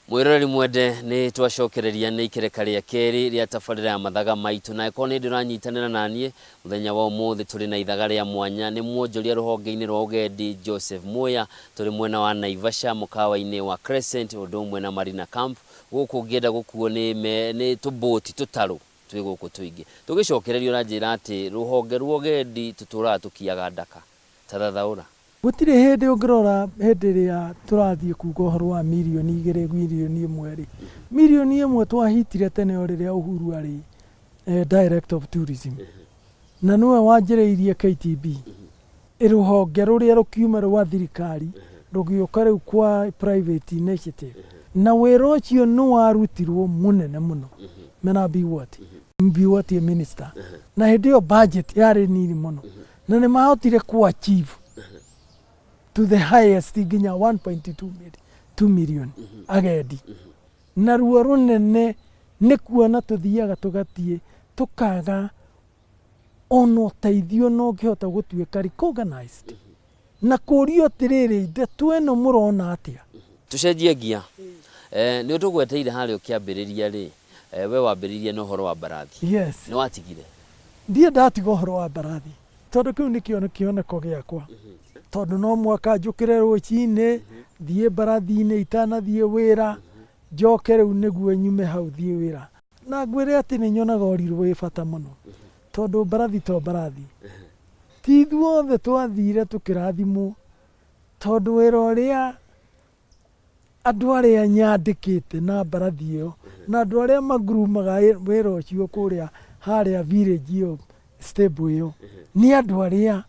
Mwĩroreri mwende, nĩ twacokereria nĩ ikereka rĩa kerĩ rĩa tabarĩra ya Mathaga Maitũ, na ĩkorwo nĩ ndũranyitanĩra naniĩ mũthenya wa ũmũthĩ, tũrĩ na ithaga rĩa mwanya. Nĩ mwonjoria rũhonge-inĩ rwa ũgendi Joseph Muya, tũrĩ mwena wa Naivasha mũkawa-inĩ wa Crescent, ũndũ ũmwe na Marina Camp. Gũkũ ũngĩenda gũkuo nĩ me, nĩ tũbũti tũtarũ twĩ gũkũ tũingĩ. Tũgĩcokereria ũranjĩra atĩ rũhonge rwa ũgendi tũtũraga tũkiaga ndaka. Ta thathaũra. Gũtirĩ hĩndĩ ũngĩrora hĩndĩ ĩrĩa tũrathiĩ kuga ũhoro wa mirioni 2, mirioni 1 rĩ, mirioni 1 twahitire tene o rĩrĩa Uhuru arĩ director of tourism, na nĩwe wanjĩrĩirie KTB, rũhonge rũrĩa rũkiuma rwa thirikari rũgĩũka rĩu kwa private initiative, na wĩra ũcio nĩ warutirwo mũnene mũno mena Biwott, Biwott e minister, na hĩndĩ ĩyo budget yarĩ nini mũno, na nĩ mahotire ku achieve to the highest nginya 1.2 million agendi. Na ruo rũnene nĩ kuona tũthiaga tũgatiĩ tũkaga ona ũteithio na ũngĩhota gũtuĩka recognized na kũrio atĩrĩrĩ, ndeto ĩno mũrona atĩa? Tũcenjie ngia. Nĩ ũtũgweteire harĩa ũkĩambĩrĩria rĩ, we wambĩrĩirie na ũhoro wa mbarathi. Yes. Nĩ watigire? Ndiĩ ndatiga ũhoro wa mbarathi, tondũ kĩu nĩkĩo kĩoneko gĩakwa, tondũ no mwaka njũkĩre rũcinĩ, thiĩ mbarathi-inĩ itanathiĩ wĩra, njoke rĩu nĩguo nyume hau thiĩ wĩra. Na ngwĩre atĩ nĩ nyonaga ũrirũ wĩ bata mũno, tondũ mbarathi to mbarathi. Ti ithuothe twathire tũkĩrathimwo, tondũ wĩra ũrĩa andũ arĩa nyandĩkĩte na mbarathi ĩyo, na andũ arĩa magurumaga wĩra ũcio kũrĩa harĩa village ĩyo, stable ĩyo, nĩ andũ arĩa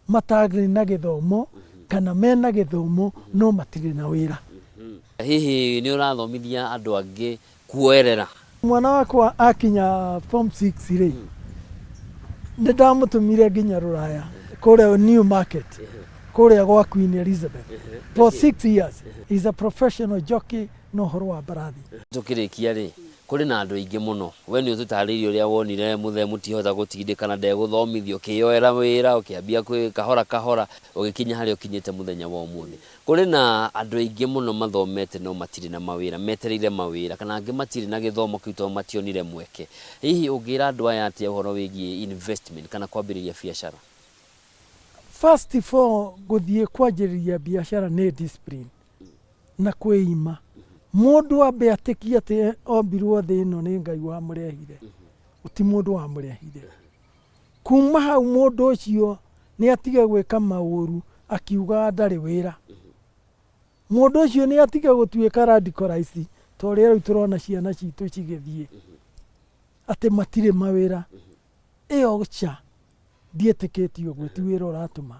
matarĩ na gĩthomo kana mena gĩthomo no matirĩ na wĩra. Hihi nĩ ũrathomithia andũ angĩ kuoerera? Mwana wakwa akinya form 6 rĩ, nĩ ndamũtũmire nginya rũraya kũrĩa New Market, kũrĩa gwa Queen Elizabeth, for 6 years. He's a professional jockey na ũhoro wa mbarathi. Tũkĩrĩkia rĩ, kũrĩ na andũ aingĩ mũno. We nĩ ũtũtarĩirie ũrĩa wonire mũthee mũtihota gũtindĩkana ndegũthomithio, ũkĩyoera wĩra, ũkĩambia kwĩ kahora kahora, ũgĩkinya harĩa ũkinyĩte mũthenya wa ũmũthĩ. Kũrĩ na andũ aingĩ mũno mathomete no matirĩ na mawĩra, metereire mawĩra, kana angĩ matirĩ na gĩthomo kĩu tondũ mationire mweke. Hihi ũngĩra andũ aya atĩa ũhoro wĩgiĩ investment kana kwambĩrĩria biacara? First of all, gũthiĩ kwanjĩrĩria biacara nĩ discipline na kwĩima. Mũndũ ambe atĩkie atĩ ombirwo thĩ ĩno nĩ Ngai wamũrehire, ti mũndũ wamũrehire. Kuma hau mũndũ ũcio nĩ atige gwĩka maũru akiugaga ndarĩ wĩra. Mũndũ ũcio nĩ atige gũtuĩka radicalized ta ũrĩa rĩu tũrona ciana citũ cigĩthiĩ atĩ matirĩ mawĩra. Ĩyo ca ndiĩtĩkĩtie ũguo, ti wĩra ũratũma.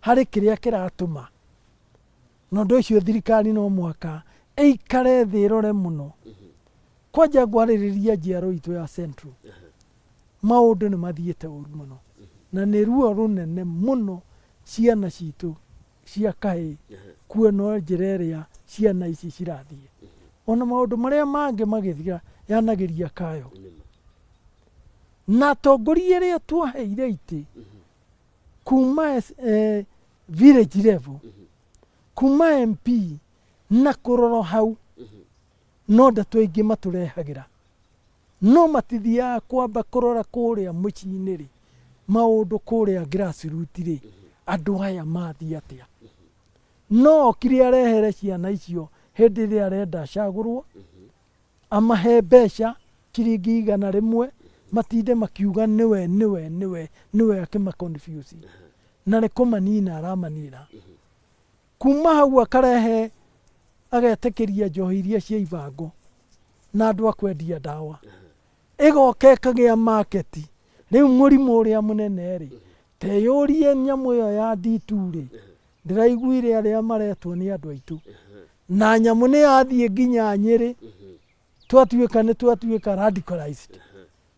Harĩ kĩrĩa kĩratũma. Na ũndũ ũcio thirikari no mũhaka ĩikare thĩ ĩrore mũno. Kwanja ngwarĩrĩria njiaro itũ ya Central, maũndũ nĩ mathiĩte ũru mũno, na nĩ ruo rũnene mũno ciana citũ cia kahĩĩ kuona njĩra ĩrĩa ciana ici cirathiĩ. Ona maũndũ marĩa mangĩ magĩthira yanagĩria kayo. Na atongoria arĩa twaheire itĩ kuma village level, kuma MP na kũrora hau, no ndeto ingĩ matũrehagĩra, no matithiaga kwamba kũrora kũrĩa mũciĩ-inĩ rĩ, maũndũ kũrĩa grassroots rĩ, andũ aya mathiĩ atĩa. No okire arehere ciana icio hĩndĩ ĩrĩa arenda acagũrwo, amahe mbeca ciringi 100, matinde makiuga nĩwe nĩwe nĩwe nĩwe, akĩma confuse, na nĩ kũmanina aramanina. Kuma hau akarehe agetĩkĩria njohi iria cia ibango na andũ a kwendia ndawa, ĩgoka ĩkagĩa market. Rĩu mũrimũ ũrĩa mũnene rĩ, teyũrie nyamũ ĩyo ya D2 rĩ, ndĩraiguire arĩa maretwo nĩ andũ aitũ, na nyamũ nĩ yathiĩ nginya Nyĩrĩ, twatuĩka nĩ twatuĩka radicalized.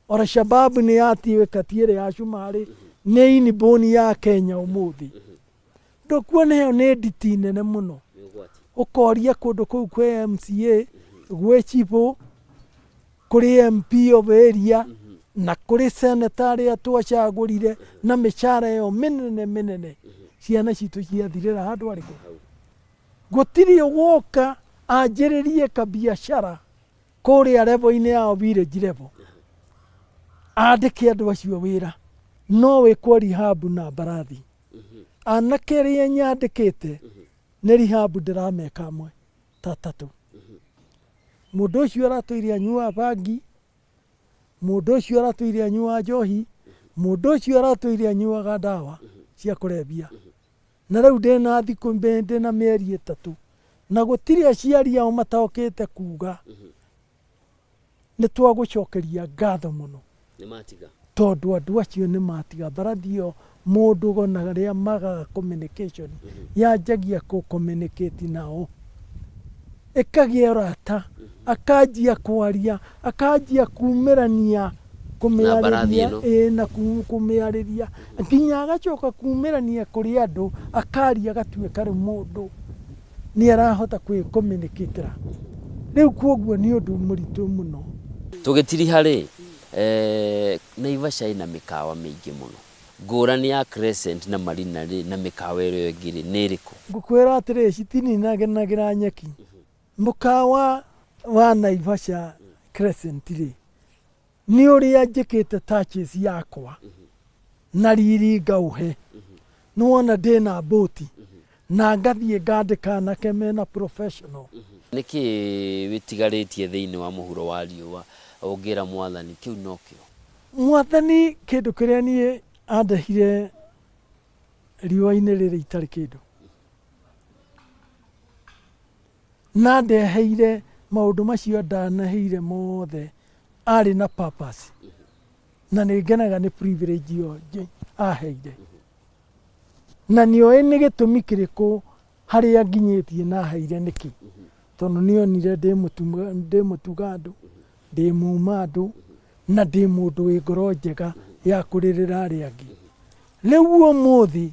Ora Shabab nĩ yatuĩka ti ĩrĩa ya cumarĩ, nĩ inborn ya Kenya ũmũthĩ. Ndũkuona ĩyo nĩ nditi nene mũno. Ũkoria kũndũ kũu kwĩ MCA, gwĩ chibũ, kũrĩ MP of area, na kũrĩ senator arĩa twacagũrire na mĩcara ĩyo mĩnene mĩnene. Ciana citũ ciathirĩra handũ harĩkũ? Gũtirĩ ũgoka anjĩrĩrie kabiacara kũrĩa level-inĩ yao village level andĩke andũ acio wĩra no wĩkwo rehab na mbarathi anake arĩa nyandĩkĩte nĩ rehab ndĩrameka amwe ta tatũ mũndũ ũcio aratũire anyuaga bangi mũndũ ũcio aratũire anyuaga njohi mũndũ ũcio aratũire anyuaga ndawa cia kũrebia Na rĩu ndĩ na thikũ ndĩ na mĩeri ĩtatũ, na gũtirĩ aciari ao matokĩte kuga nĩ twagũcokeria ngatho mũno Nĩmatiga. tondũ andũ acio nĩ matiga mbarathi ĩyo mũndũ ona arĩa magaga communication yanjagia kũ communicate nao ĩkagĩa ũrata akanjia kwaria akanjia kumĩrania Na mbarathi kũmĩarĩria ĩno. ĩĩ na kũmĩarĩria nginya agacoka kumĩrania kũrĩ andũ akaria agatuĩka rĩu mũndũ nĩ arahota kwĩ communicate rĩu kuoguo nĩ ũndũ mũritũ mũno. Tũgĩtiriha rĩ, eh, Naivasha ĩna mĩkawa mĩingĩ mũno. Ngũrani ya Crescent na Marina rĩ na mĩkawa ĩrĩa ĩngĩ rĩ nĩ ĩrĩkũ? Ngũkwĩra atĩrĩ citininanagĩra nyeki. Mũkawa wa Naivasha Crescent rĩ, nĩ ũrĩa njĩkĩte touches yakwa na riri ngaũhe. Nĩ wona ndĩna mbũti na ngathiĩ ngandĩka anake mena professional. Nĩkĩ wĩtigarĩtie thĩinĩ wa mũhuro wa riũa ũngĩra Mwathani kĩu nokĩo? Mwathani kĩndũ kĩrĩa niĩ andehire riũa-inĩ rĩrĩ itarĩ kĩndũ. Na ndeheire maũndũ macio ndaneheire mothe arĩ na purpose. Na nĩ ngenaga nĩ privilege ĩyo aheire. Na nĩoĩ nĩ gĩtũmi kĩrĩkũ harĩa nginyĩtie na aheire nĩkĩ. Tondũ nĩonire ndĩ mũtuga andũ, ndĩ muma andũ, na ndĩ mũndũ wĩ ngoro njega ya kũrĩrĩra arĩa angĩ. Rĩu ũmũthĩ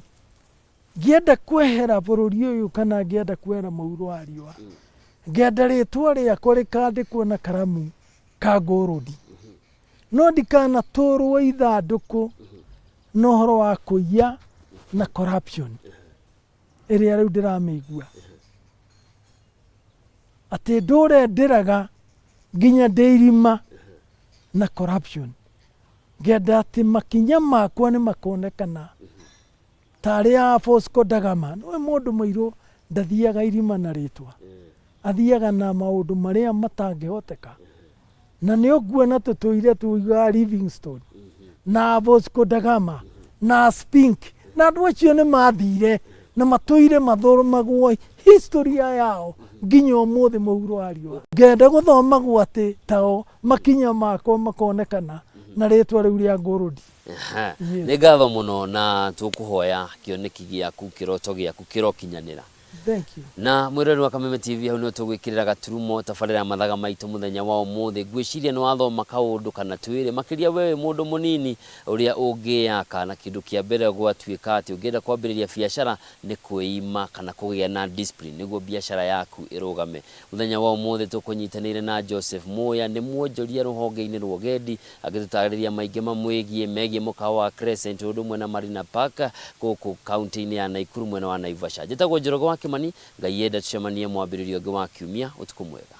Ngĩenda kwehera bũrũri ũyũ kana ngĩenda kwehera mũhuro wa riũa, ngenda rĩtwa rĩakwa rĩkandĩkwo na karamu ka ngũrũndi, no ndikanatũrwo ithandũkũ na ũhoro wa kũiya na corruption ĩrĩa rĩu ndĩramĩigua. Atĩ ndũre ndĩraga nginya ndĩ irima na corruption. Ngenda atĩ makinya makwa nĩ makonekana Tarĩ a Bosco da Gama. Nĩũĩ mũndũ mũirũ ndathiaga irima na rĩtwa. Athiaga na maũndũ marĩa matangĩhoteka. Na nĩ ũkuona tũtũire tuigaga Livingstone na Bosco da Gama na Spink na andũ acio nĩ mathire na matũire mathomagwo historia yao nginya ũmũthĩ mũhuro wa riũa. Ngenda gũthomagwo atĩ tao makinya makwa makonekana na rĩtwa rĩu rĩa Ngũrũndi. Aha. Nĩ ngatho mũno na tũkũhoya kĩoneki gĩaku, kĩroto gĩaku kĩrokinyanĩra. Thank you. Na mwĩroreri wa Kameme TV hau nĩho tũgwĩkĩrĩra gaturumo tabarĩra ya mathaga maitũ mũthenya wa ũmũthĩ. Ngwĩciria nĩ wathoma kaũndũ kana twĩrĩ makĩria we wĩ mũndũ mũnini ũrĩa ũngĩyaka na kĩndũ kĩa mbere gwatuĩka atĩ ũngĩenda kwambĩrĩria biacara nĩ kwĩima kana kũgĩa na discipline nĩguo biacara yaku ĩrũgame. Mũthenya wa ũmũthĩ tũkũnyitanĩire na Joseph Muya nĩ mwonjoria rũhonge-inĩ rwa ũgendi Agĩtũtarĩria maingĩ mamwĩgiĩ megiĩ mũkawa wa Crescent ũndũ ũmwe na Marina Park gũkũ kaunti-inĩ ya Naikuru mwena wa Naivasha. Njĩtagwo Njoroge wa Kĩmani, Ngai enda tũcemanie mwambĩrĩrio ũngĩ wa kiumia. Ũtukũ mwega.